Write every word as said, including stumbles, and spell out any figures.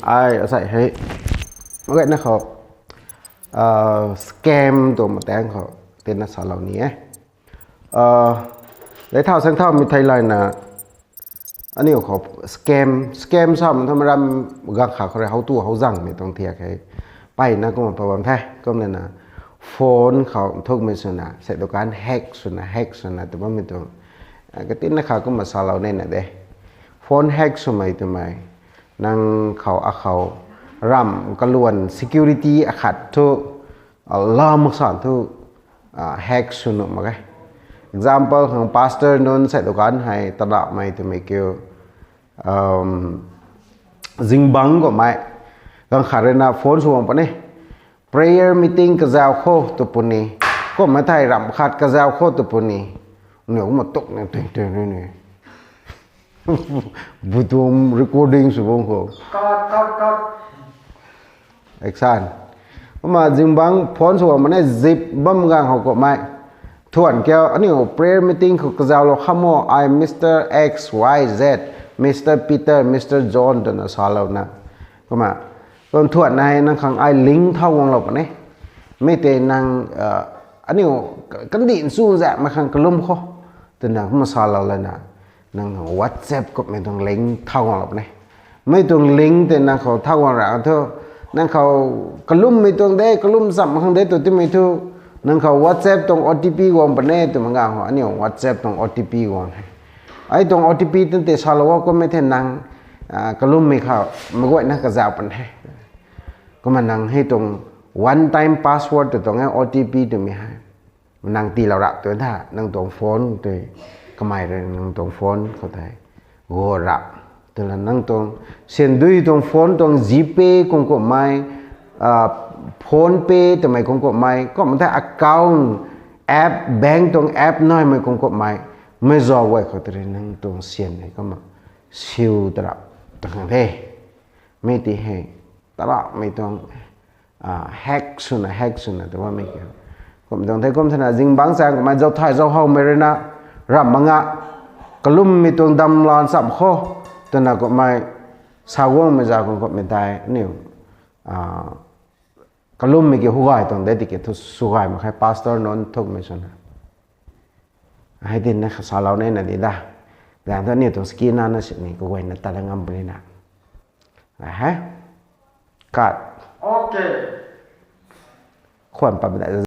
Ai asei hei, mak gayna khou scam tuang mataeng khou tina salou ni e. Dei thau sang thaumei thei layna, aniu khou scam, scam samei thu maram gaanv khat khou rui how tu how zangmei tuang thiak hei, mpeyna kumna pat bam the. Kumna na phone khou nthukmei swna sei dukan hack swna hack swna tw bammei tuang, katinna kha kumna salou nina de. Phone hack swmei twmei, nang khou akhou ramh kaluan security akhat thu, lam maksan thu hack sw nuh mak e. Example khang pastor nunc sei dukan hei tanamei twmei kiu, zingbangc kummei, gaanv khat ruina phone sw guang puni, prayer meeting kazau khou tw puni, kummei thei ramh khat kazau khou tw puni, niw kumna tuk ni ting ting ni ni, bu tuang recording sw bam khou, action. Kumna zingbangc phone sw guang puni, zip bam gaanv khou kummei, thuan kiu aniu prayer meeting khou kazau lou kham o, ai Mister X Y Z, Mister Peter, Mister John twna salouna, kumna, tuang thuan hei nang khang ai link thau guanglou puni, mei tei nang, aniu kandih nchunzaekmei khang kalum khou, twna kumna salou lana, nang WhatsApp kummei tuang link thau guanglou puni. Mei tuang link tei nang khou thau guang ra thu, nang khou kalummei tuang de, kalum chamv khang de tw timei thu, nang khou WhatsApp tuang O T P guang puni twmei gaanv khou aniu WhatsApp tuang O T P guang he. Ai tuang O T P tei salou o kummei thei nang kalummei khou meic guayna kazauh puni he. Kumna nang hei tuang one time password tw tuang e, O T P twmei hei, nang tiilou rap tu tha, nang tuang phone tei, kamei rui nang tuang phone khou tei go rap, twna nang tuang syndui tuang phone tuang GPay kung kummei, PhonePe twmei kung kummei, kum thei account, app, bank tuang app naimei kung kummei, mei zauc guay khou tei rui nang tuang syan hei kumna siu tarap ta khang the. Mei ti hei, tarapmei tuang hack swna hack swna tw bammei kiu, kum tuang the. Kum thena zingbangc chaeng kummei zauc thay zauc howmei ruina, ramh manga, kalummei tuang damlan chamv khou, twna kummei, sa guangmei za kung kummei tei aniu kalummei ki hu gay tuang de tiki thu sw gay mak khe, pastor nunc nthukmei swna, hei tina kha salou nina di da. Ganv thu aniu tuang skin nana sini kaguayna tat ngam punina, he, cut, khwan pat da.